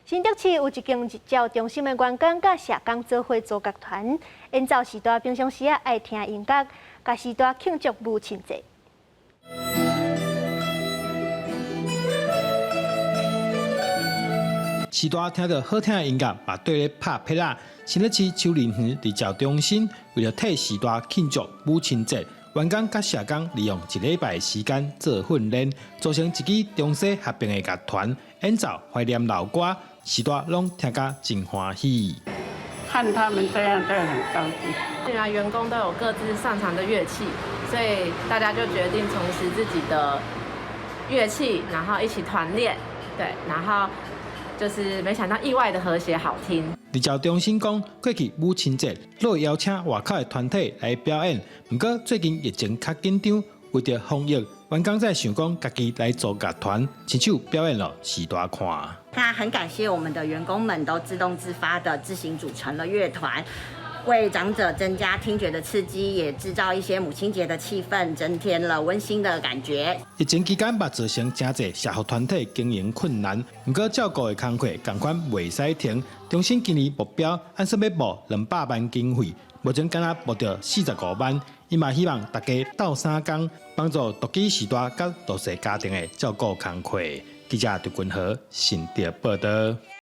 新竹市有一間日照中心的員工佮社工做伙組樂團，演奏序大平常時仔愛聽音樂，共序大慶祝母親節。序大聽著好聽的音樂，嘛綴咧拍拍仔。新竹市秋林園日照中心為著替序大慶祝母親節，員工佮社工利用一禮拜的時間做訓練，組成一支中西合併的樂團，演奏懷念老歌，序大攏聽甲真歡喜。看他們這樣都很高興。既然員工都有各自擅長的樂器，所以大家就決定重拾自己的樂器，然後一起團練。對，然後就是沒想到意外的和諧好聽。日照中心講，過去母親節攏會邀請外口的團體來表演，毋過最近疫情較緊張，為著防疫，員工才想講家己來組樂團，親手表演予序大看。那很感謝我們的員工們都自動自發的自行組成了樂團，為長者增加聽覺的刺激，也製造一些母親節的氣氛，增添了溫馨的感覺。疫情期間，嘛造成誠濟社福團體經營困難，毋過照顧的工課仝款袂使停。中心今年目標按算欲募200萬經費，目前敢若募著45萬。伊嘛希望大家鬥相共，幫助獨居序大佮弱勢家庭的照顧工課。記者陳君和新竹報導。